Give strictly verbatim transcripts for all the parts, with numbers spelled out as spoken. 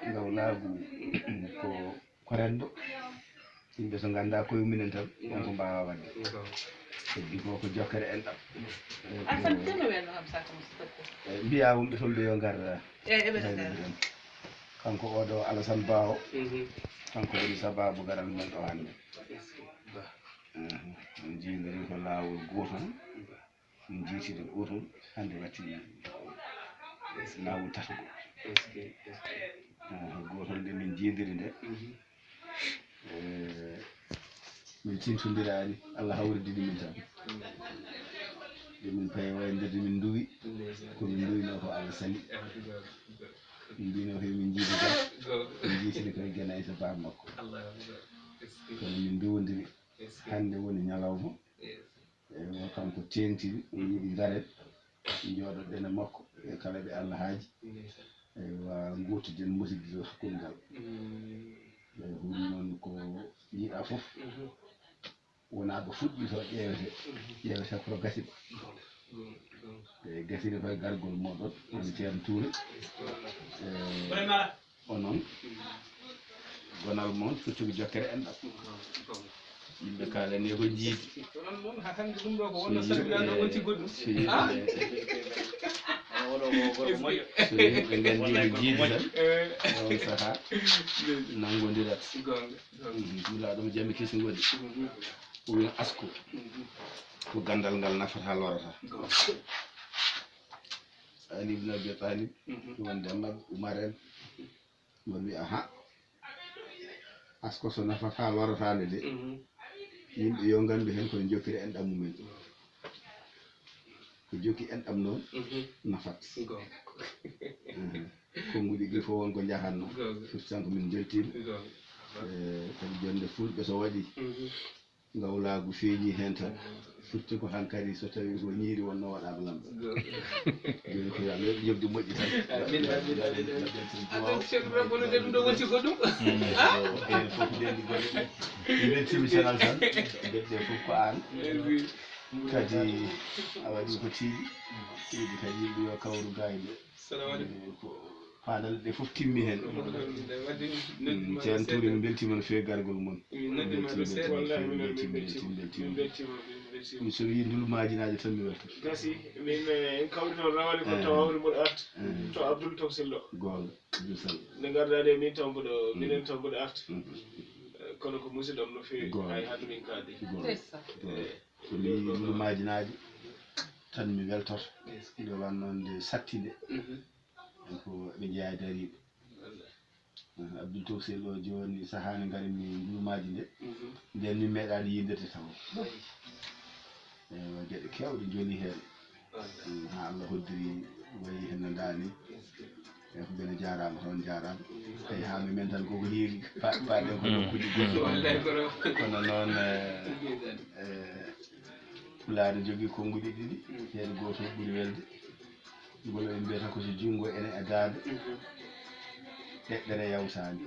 Ngawlaagu ko ko renndo. Yimɓe so nganndaa koye mum'en tan, won ko mbaawaa waɗde. Heddi ko ko jokkere enɗam. Eyi, mbiyaa wonɓe toon ɓe yo ngar. Kanko oo ɗoo Alasan Ba o, kanko woni sabaabu garal men ɗo hannde. Min njiidiri ko laawol gootol, min njiitiri gootol, hannde watti laawol tatugol. Gootol nde min njiidiri nde, eh, min tintondiraani, Allah hawridini min tan. Nde min payi wayndirde, min nduwi, ko min nduwinoo ko Allah sali. Min mbino ko min njiidi tan, min njiitiri koye Genaysa Ba makko. Kono min nduwondiri, hannde woni ñalawma. Eywa, kanko teeŋtiri, o wiyi ngaren, njooɗoɗen e makko, e kala ɓe Allah haaji. Eywa, ngootiɗen musiɗɗo hakkunde ngal. Eywa, ɗum noon ko yiɗaa fof, wonaa ko fuɗɗi to ƴeewete, ƴeewete ko gasi ko. Eywa, gasiri koye gargol mooɗon, woni Ceerno Tuure. Eywa, onon, gonal mon firti ko jokkere enɗam. Yimɓe kaalani ko jiidi. Onon noon, haa hannde ɗum ɗo ko wonno salminaanɗo wonti goɗɗum. So yimɓe, so yimɓe nganndi ko jiidi tan, on sahaa nanngondirat. Nulaaɗo mo jami kesi ngoni. O wiya asko. Ko ganndal ngal nafata lorata. Ali ibn Abi Talib, wonde Umar en, Umar wi, aha, asko so nafata lorataande de, yimɓe yo nganndu heen kono jokkiri enɗam mumen. Ko jokki enɗam noon, nafat. Konnguɗi ɗi fof won ko njahatno. Firti tan ko min mbeltiima. Eh, kadi jonnde fulɓe so waɗi, ngawlaagu feeñi heen tan. Firti ko hankadi so tawii ko ñiiri wonnoo waɗaama lamɗo. Jooni ko yo Allah yoɓ jogde moƴƴi tan. Amin, amin, amin, amin. Amin, Cheikh Ibrahima, kono de ɗum ɗo wonti ko ɗum. Enen fof ndenndi golle ɗe. Min mbeltiima Ceenal tan. Geɗe ɗe fof ko aan. Kadi a waɗi ko tiiɗi. Tiiɗi kadi yimɓe yo kawru gayde. Salamu aleykum. Eh, ko faandaale ɗe fof timmi heen. Ceerno Tuuri, min mbeltiima no feewi gargol mon. Min mbeltiima no feewi, min mbeltiima, min mbeltiima, min mbeltiima. Mi so wii ndul maajinaajo tan mi weltoto. Gasi, min, eh, en kawrino rawani ko to Hawri Mboɗo Art, to Abdoul Top Sello. Goonga, Abdoul Sall. Nde ngarɗaa nde min tan mboɗo, minen tan mboɗo Art. Eh, kono ko musidɗo am no feewi, hay hannde min kaadi. Goonga, goonga. Eh, so mi yii ndul maajinaajo tan mi weltoto. Nde wannoo nde sattinde. Ko ɓe jeyaa dariiɓe. Abdul Tofsel o jooni, sahaa nde ngarimmi njuumaaji nde, nden min meeɗaani yiidirde taw. Eywa, geɗe keewɗe njoni heen. Mm, haa Allah hoddiri, wayi heen no ndaani. E ko mbele jaaraama toon, jaaraama. Tawi haa mi men tan koko heewi, pa-, paaɗen ko nokkuuji goɗɗi. Kono noon, eh, eh, Pulaar ne jogii konnguɗi ɗiɗi, heen gooto ɓuri welde. Ngol en mbiyata ko so junngo ene e daande, ɗeɗɗere yawtaani.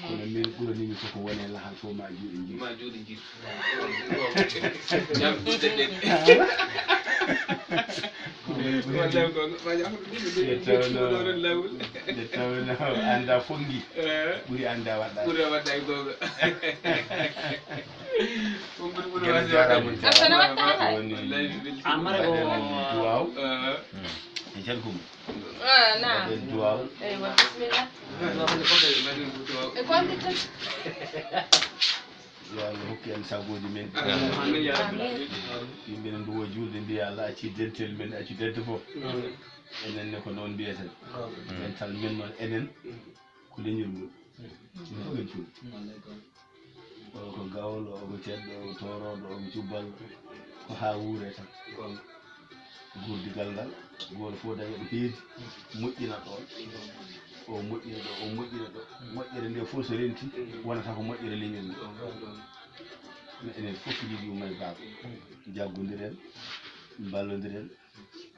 Kono min ɓuraniimi ko ko woni e lahal fof ma juuɗe njiitu. Ma juuɗe njiitu. Ñamɗude ɗen. Nde tawno, nde tawno annda fonngi. Eh. Ɓuri annda waɗɗa. Ɓuri waɗɗa e goonga. Geno jaaraama on. Woni Amara ko mbaɗen duwaaw. Eh. E Jalkumba. Ah, naam. Mbaɗen duwaaw. Eywa, bisimilla. E konti tan. Yo Allah hokku en sagooji men. Amiin. Yimɓe ne nduwa juulde mbiya Allah acci dentel men, acci dente fof. Enen ne ko noon mbiyeten. Dental men noon enen ko leñol ngol. Min fof en cuuɗi. O ko gawlo, o ko ceddo, o ko toorooɗo, o ko cubballo. Ko haa wuuree tan. Gurdigal ngal, gooto fof daña ɗo heedi, moƴƴina ɗoon. O moƴƴina ɗo, o moƴƴina ɗo. Moƴƴere nde fof so renti, wonata ko moƴƴere leñol ngol. Kono enen fof ko yiɗi umma e baaba. Jaggondiren, mballondiren,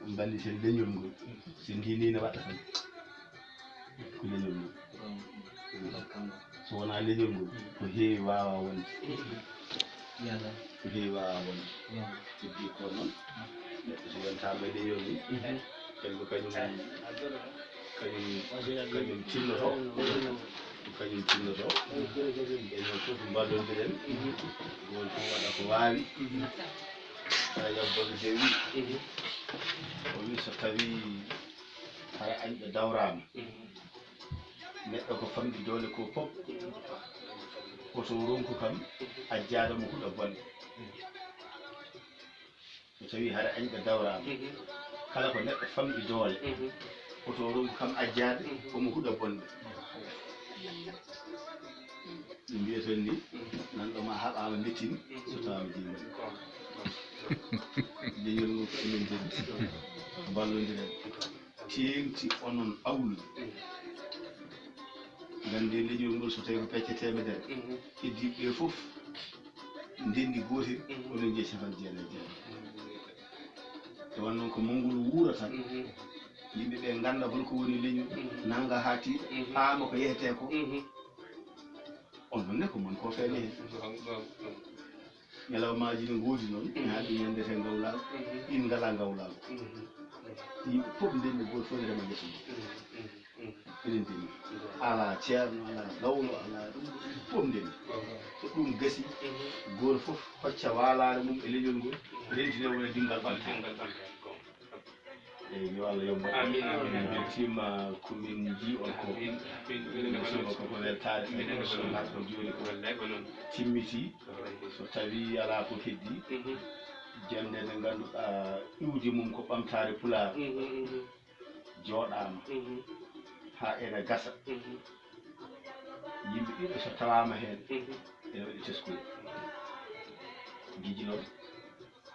mballiten leñol ngol. So ndi ni ne waɗa tan. Ko leñol ngol. So wonaa leñol ngol, ko heewi waawaa wonde. Ko heewi waawaa wonde. Heddi ko noon, neɗɗo so yontaama e leñol mum, kadi ko kañum Kañum, kañum tinnoto, kañum tinnoto. Enen fof mballondiren, gooto fof waɗa ko waawi. Hara yabbo no jawi. O wi so tawi hara añɓe dawraama, neɗɗo ko famɗi doole ko fof, oto ronku kam ajjaade mo huɗo bonde. So tawi hara añɓe dawraama, kala ko neɗɗo famɗi doole, oto ronku kam ajjaade omo huɗo bonde. Ɓe mbiyeten ni, nanɗo ma haɓaama mettini, so tawaama jiimani. Leñol ngol ko enen ndenndi, mballondiren. Teeŋti onon awluɓe. Nganndi leñol ngol so tawi ko pecce teemedere, heddiiɓe ɓe fof ndenndi gootel, onon njeyi capanɗe jeenayi e jeego. Nde wonnoo ko mo ngol wuurata, yimɓe ɓe ngannda hol ko woni leñol, nannga haa tiiɗa, paama ko yehetee ko. On honne ko mon ko feeñe heen. Ñalawmaaji ne ngoodi noon, mi haali ñande te ngawlaago, in ngalaa ngawlaago. Yimɓe fof ndenni, gooto fof ne rema ngesa mum. Enen ndenni. Alaa ceerno, alaa gawlo, alaa ɗum, fof ndenni. So ɗum gasi, gooto fof hocca waalaare mum e leñol ngol, rentine wona dingal ɓamtaare. Eyi, yo Allah yoɓ moƴƴo. Amin, amin, amin. En mbeltiima ko min njii on ko. Amin, amin. Minen ko, ko weltaare. Minen ko, ko jooni ko. Wallay ko noon. Timmitii. Wallay ko. So tawii alaa ko heddii, jonnde nde ngannduɗaa iwdi mum ko ɓamtaare Pulaar, jooɗaama haa ena gasa. Yimɓe ɗiɗo so tawaama heen, ene waɗi teskuya. Ngijlon,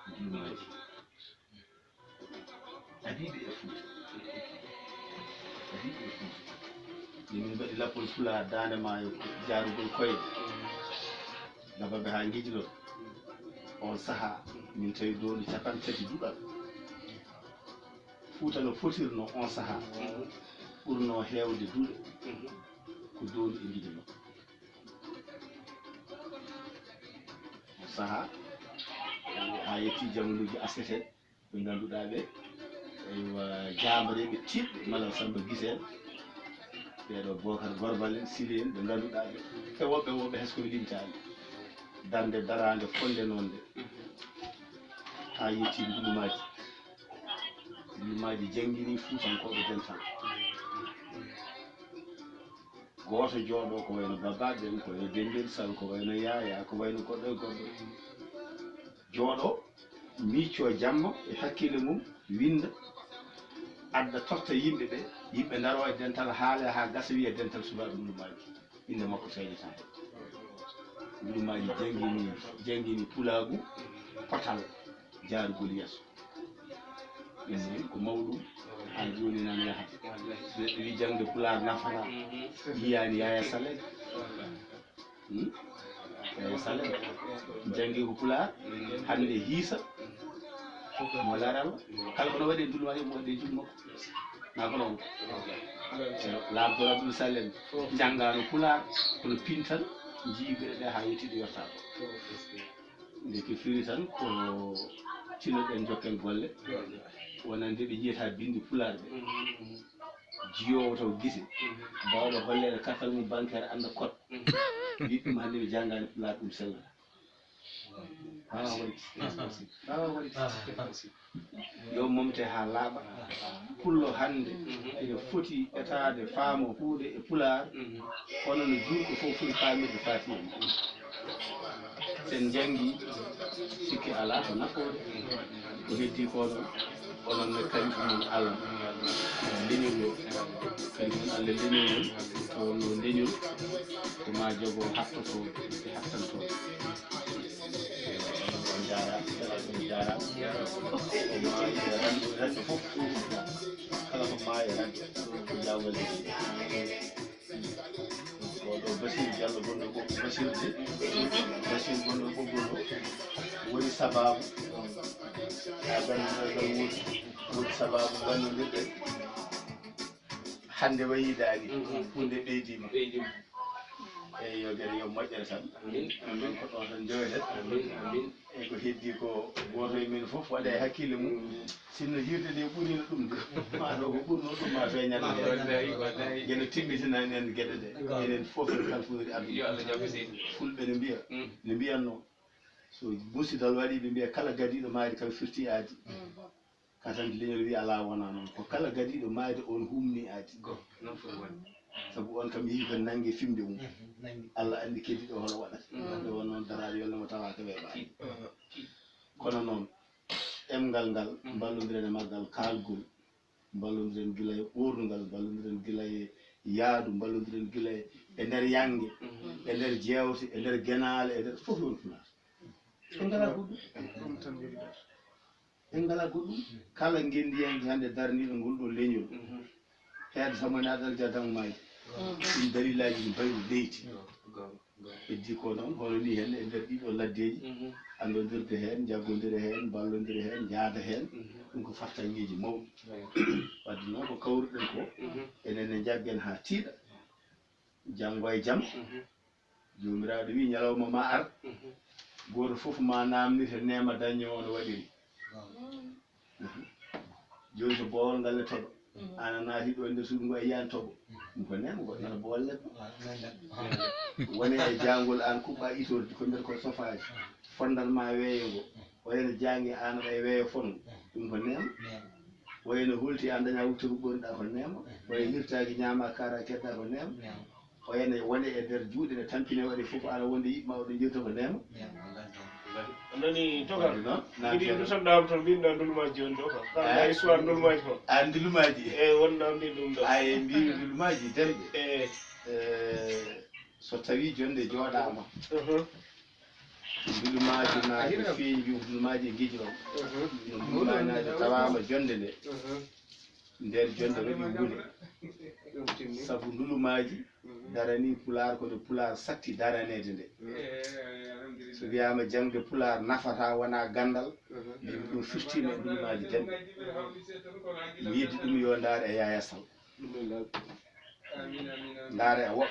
ngilmaaji. Adiiɓe e Fuuta. Adiiɓe e Fuuta. Min, min mbaɗi lappol Pulaar Daande Maayo, jaarugol koyɗe. Gabba ɓe haa Ngijlon. On sahaa, min tawi doondu capanɗe tati duɗal. Fuuta no fotirnoo on sahaa, ɓurnoo heewde duɗe ko doondu e Ngijlon. On sahaa, haa yettii jamanuuji aset en. Ɓe ngannduɗaa ɓe, eywa, jaambareeɓe tiiɗɓe, Malal Samba Gise en, ɓeeɗo Bookar Gorbal en, Sile en, ɓe ngannduɗaa ɓe, e woɓɓe, woɓɓe hay so ko mi limtaani. Darnde daraande fonnde noon nde, haa yettii ngulumaaji. Ngulumaaji janngini Fuutankooɓe dental. Gooto jooɗoo ko wayno Baba Ɓen, ko wayno Dembel Sal, ko wayno Yaya, ko wayno goɗɗo e goɗɗo. Jooɗoo, miiccoo jamma e hakkille mum, winnda, adda, totta yimɓe ɓe, yimɓe ndaroo e dental, haala haa gasa, wiya dental sukaaɓe ngulumaaji. Innde makko feeñataa heen. Ngulumaaji janngini, janngini pulaagu, potal, jaarugol yeeso. Ɗum noon ko mawɗum, haa jooni nan yahata. So neɗɗo wii jaŋde Pulaar nafataa, yiyaani Yaya Sal en. Hmm? Yaya Sal en. Janngi ko Pulaar, hannde hiisa, mo laral, kala ko no waɗi e ndulma, yo mo waɗi e juuɗe makko. Naa ko noon? Laamɗo Abdul Sal en, janngaano Pulaar, kono pintal, njii geɗe ɗe haa yettii ɗo yottaako. Nde ke firi tan ko tinoɗen jokken golle, wonande ɓe njiyata binndi Pulaar ɓe. Jiyoowo taw gise, baawɗo holleede kartal mum bankeer, annda code. Wiɗ ɗum hannde ɓe janngaani Pulaar, ɗum sellata. Waawaa waɗde. Waawaa waɗde. Yo momte haa laaɓa. Pullo hannde ene foti etaade, faamo huunde e Pulaar, kono no juulɗo fof foti faamirde faati e mum. Sen njanngi, sikke alaa ko nafoore. Ko heddii ko noon, onon ne kalifu mon Allah leñol ngol. Kalifu mon Allah leñol ngol, ko wonno leñol, ko maa jogo hattotooɓe e hattantooɓe. On njaaraama, on njaaraama. Ko maa e renndo, renndo fof, kala ko maa e renndo, ko jaawal e. Ko ɗo Basiir Jallo gonɗo Ɓoggol, Basiir de, Basiir gonɗo Ɓoggol o woni sabaabu. A ganndal ngal woni, woni sabaabu ngannduɗen. Hannde wayi daani, huunde ɓeydiima. Ɓeydiima. Eyi, yo geɗe yo moƴƴere tan. Amin. Amin. Ko ɗo tan jooɗet. Amin. Amin. Eyi, ko heddi ko gooto e men fof waɗa e hakkille mum. Sinno hirde nde ɓurino ɗum de, ma ɗo ko ɓurno ɗum ma feeñan. Wallahi, wallahi. Geno timmitinani en geɗe ɗe. Enen fof en kalfunori aduna. Yo Allah jaɓ seydi. Fulɓe ne mbiya, mm, ne mbiyatno, so musidal waɗi, ɓe mbiya kala gadiiɗo maayde kam firti aadi. Mm. Katante leñol wi alaa wona noon. Ko kala gadiiɗo maayde on humni aadi. Go, noon foti wonde. Sabu on kam yehi ko nannge fimde mum. Mhm, nannge. Allah anndi keddiiɗo hono waɗata. Mm. Nde won noon daraaɗo yolnama tawa ko weeɓaani. Mm. Kono noon, ɗemngal ngal, mm, mballondiren e maggal kaalgol. Mballondiren gila e ɓoornungal, mballondiren gila e yaadu, mballondiren gila e, e nder yannge, mhm, e nder jeewte, e nder genaale, e nder fof won Pulaar. En ngalaa goɗɗum. Ɗum tan yowitata. En ngalaa goɗɗum. Kala ngenndiyanke hannde daraniiɗo ngol ɗo leñol. Mhm. Heede sabu ene adal jadang maaji. Mhm. Ɗum dalilaaji ɗi mbayru leydi. Go, go, go. Heddi ko noon, hono ni heen e nder ɗiɗo laddeeji, mhm, anndondirde heen, njaggondira heen, mballondira heen, njaada heen. Mhm. Ɗum ko fartaŋŋeeji mawɗi. Eey. Wadde noon ko kawruɗen ko, mhm, enen ne njaggen haa tiiɗa. Janngo e jam. Mhm. Joomiraaɗo wii, ñalawma ma ar. Mhm. Gooto fof ma naamnite neema dañño o no waɗiri. Waaw. Mhm. Jooni so boowal ngal ne toɓa. Mhm. Aan a naati ɗo e nder suudu ngo a yiyaani toɓo. Mhm. Ɗum ko neema, goɗɗo nana boowal neɗɗo. Waaw, neema. Wone e jaangol aan kuɓɓa itorde ko nder ko sofaaji. Waaw. Fonndan ma weeyo ngo. Mhm. Wayno jaangi aan aɗa e weeyo fonngo. Mhm. Ɗum ko neema. Neema. Wayno holti aan daña wutte ko ɓorniɗa ko neema. Mhm. Wayno hirtaaki ñaama kaara kedda ko neema. Neema. O ene woni e nder juuɗe ɗe tampine waɗi fof, aɗa wonde yiɗma oɗo jeewta ko neema. Neema, wallahi, neema. Wallahi. On nani togal. Wadde noon, na mbiɗi fiyata. Ndutan ɗam to mbinɗa ndulumaaji jooni ɗo, quoi. Kala, ah, histoire ndulumaaji ko. Ah, ndulumaaji. E won namdi ɗum ɗo. Ay, mbiɗi ndulumaaji, demɓe. Eh. Eh, so tawi jonde jooɗaama. Mhm. Ndulumaaji na ko feeñi, ndulumaaji e ngeji ɗon. Mhm. No ndulumaaji na tawaama jonde nde. Mhm. Nder jonde waɗi wuule. Ɗum timmi. Sabu ndulumaaji, mhm, darani Pulaar ko nde Pulaar satti daraneede nde. Mhm. So wiyaama jaŋde Pulaar nafata wona ganndal, mhm, min ɗum firtiima e ndulumaaji demɓe. Mi yeddi ɗum yo ndaar e Yaaya Sal. Alhamdulillah. Ndaar e woɓɓe.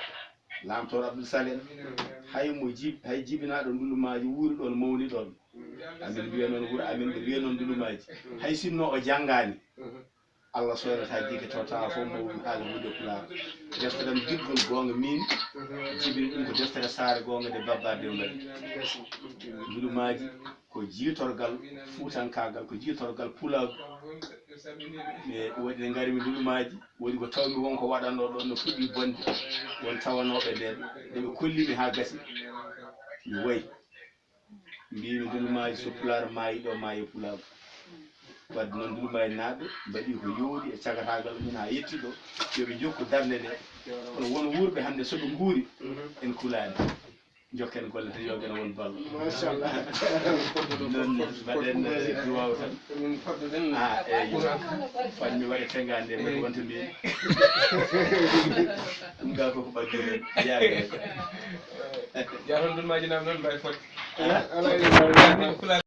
Laamtoor Abdul Salem. Mhm. Hay mo jib-, hay jibinaaɗo ndulumaaji wuuri ɗoon, mawni ɗoon. Mhm. Amin mbiya noon wuro amin, ɓe mbiya noon ndulumaaji. Mhm. Hay sinno o janngaani. Mhm. Allah soynata jikki to tawa fof mawɗum haala wude Pulaar. Deftere am giɗgol goonga min, mhm, jibini ɗum ko deftere saare goonga nde Babba Dew mbaɗi. Ndulumaaji ko jiitorgal fuutankaagal, ko jiitorgal pulaagu. E ɗum waɗi nde ngarmi ndulumaaji, woni ko tawmi won ko waɗanno ɗon no fuɗɗi bonde, won tawanooɓe nden, nde ɓe kollimi haa gasi. Mi wayi. Mbimi ndulumaaji so Pulaar maayi ɗo maayi Pulaagu. Wadde noon ndulumaaji naaɓe mbaɗi ko yooɗi e cagataagal mumen haa yetti ɗo. Yo ɓe njokku darnde nde. Kono won wuurɓe hannde so ɓe nguuri, en kulaani. Njokken golle tan, yo geno won ballo. Machallah. Noon mbaɗen, eh, duwaaw tan. Min foddoɗen. Ah, eyi. Fanmi waɗa tengaande, mbaɗi wonta mbiyen. Ɗum ga ko ko ɓadduɗen. Yaade. Ya toon ndulumaaji naaɓe noon mbaɗi fodde. Ah. Alaa e